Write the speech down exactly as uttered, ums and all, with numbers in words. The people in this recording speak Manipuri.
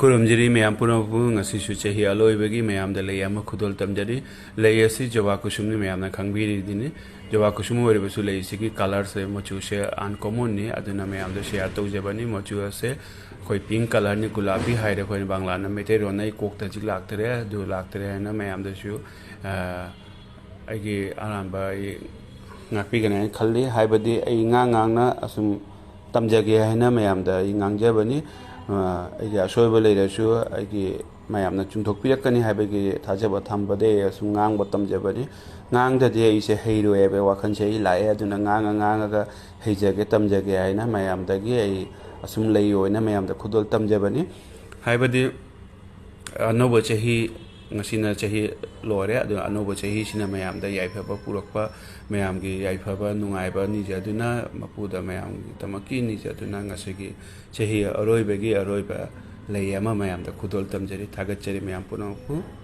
ꯈꯨꯔꯨꯝꯖꯔꯤ ꯃꯌꯥꯝ ꯄꯨꯝꯅꯃꯛꯄꯨ꯫ ꯉꯁꯤꯁꯨ ꯆꯍꯤ ꯑꯂꯣꯏꯕꯒꯤ ꯃꯌꯥꯝꯗ ꯂꯩ ꯑꯃ ꯈꯨꯗꯣꯜ ꯇꯝꯖꯔꯤ꯫ ꯂꯩ ꯑꯁꯤ ꯖꯋꯥ ꯀꯨꯁꯨꯝꯅꯤ, ꯃꯌꯥꯝꯅ ꯈꯪꯕꯤꯔꯤꯗꯨꯅꯤ꯫ ꯖꯋꯥ ꯀꯨꯁꯨꯝ ꯑꯣꯏꯔꯕꯁꯨ ꯂꯩꯁꯤꯒꯤ ꯀꯂꯔꯁꯦ, ꯃꯆꯨꯁꯦ ꯑꯟꯀꯣꯃꯟꯅꯤ, ꯑꯗꯨꯅ ꯃꯌꯥꯝꯗ ꯁꯤꯌꯥꯔ ꯇꯧꯖꯕꯅꯤ꯫ ꯃꯆꯨ ꯑꯁꯦ ꯑꯩꯈꯣꯏ ꯄꯤꯡ ꯀꯂꯔꯅꯤ, ꯒꯨꯂꯥꯕꯤ ꯍꯥꯏꯔꯦ ꯑꯩꯈꯣꯏꯅ ꯕꯪꯂꯥꯅ, ꯃꯩꯇꯩꯔꯣꯟꯅ꯫ ꯑꯩ ꯀꯣꯛꯇ ꯍꯧꯖꯤꯛ ꯂꯥꯛꯇꯔꯦ, ꯑꯗꯨ ꯂꯥꯛꯇꯔꯦ ꯍꯥꯏꯅ ꯃꯌꯥꯝꯗꯁꯨ, ꯑ, ꯑꯩꯒꯤ ꯑꯔꯥꯟꯕ ꯑꯩ ꯉꯥꯛꯄꯤꯒꯅꯤ ꯍꯥꯏꯅ ꯈꯜꯂꯤ꯫ ꯍꯥꯏꯕꯗꯤ ꯑꯩ ꯉꯥꯡ ꯉꯥꯡꯅ ꯑꯁꯨꯝ ꯇꯝꯖꯒꯦ ꯍꯥꯏꯅ ꯃꯌꯥꯝꯗ ꯑꯩ ꯉꯥꯡꯖꯕꯅꯤ꯫ ꯑ, ꯑꯩꯒꯤ ꯑꯁꯣꯏꯕ ꯂꯩꯔꯁꯨ ꯑꯩꯒꯤ ꯃꯌꯥꯝꯅ ꯆꯨꯝꯊꯣꯛꯄꯤꯔꯛꯀꯅꯤ ꯍꯥꯏꯕꯒꯤ ꯊꯥꯖꯕ ꯊꯝꯕꯗꯒꯤ ꯑꯩ ꯑꯁꯨꯝ ꯉꯥꯡꯕ ꯇꯝꯖꯕꯅꯤ꯫ ꯉꯥꯡꯗꯗꯤ ꯑꯩꯁꯦ ꯍꯩꯔꯣꯏ ꯍꯥꯏꯕ ꯋꯥꯈꯜꯁꯦ ꯑꯩ ꯂꯥꯛꯑꯦ꯫ ꯑꯗꯨꯅ ꯉꯥꯡꯉ ꯉꯥꯡꯉꯒ ꯍꯩꯖꯒꯦ ꯇꯝꯖꯒꯦ ꯍꯥꯏꯅ ꯃꯌꯥꯝꯗꯒꯤ ꯑꯩ ꯑꯁꯨꯝ ꯂꯩ ꯑꯣꯏꯅ ꯃꯌꯥꯝꯗ ꯈꯨꯗꯣꯜ ꯇꯝꯖꯕꯅꯤ꯫ ꯍꯥꯏꯕꯗꯤ ꯑꯅꯧꯕ ꯆꯍꯤ, ꯉꯁꯤꯅ ꯆꯍꯤ ꯂꯣꯏꯔꯦ, ꯑꯗꯨꯅ ꯑꯅꯧꯕ ꯆꯍꯤꯁꯤꯅ ꯃꯌꯥꯝꯗ ꯌꯥꯏꯐꯕ ꯄꯨꯔꯛꯄ, ꯃꯌꯥꯝꯒꯤ ꯌꯥꯏꯐꯕ ꯅꯨꯡꯉꯥꯏꯕ ꯅꯤꯖꯗꯨꯅ, ꯃꯄꯨꯗ ꯃꯌꯥꯝꯒꯤꯗꯃꯛꯀꯤ ꯅꯤꯖꯗꯨꯅ ꯉꯁꯤꯒꯤ ꯆꯍꯤ ꯑꯔꯣꯏꯕꯒꯤ ꯑꯔꯣꯏꯕ ꯂꯩ ꯑꯃ ꯃꯌꯥꯝꯗ ꯈꯨꯗꯣꯜ ꯇꯝꯖꯔꯤ꯫ ꯊꯥꯒꯠꯆꯔꯤ ꯃꯌꯥꯝ ꯄꯨꯝꯅꯃꯛꯄꯨ꯫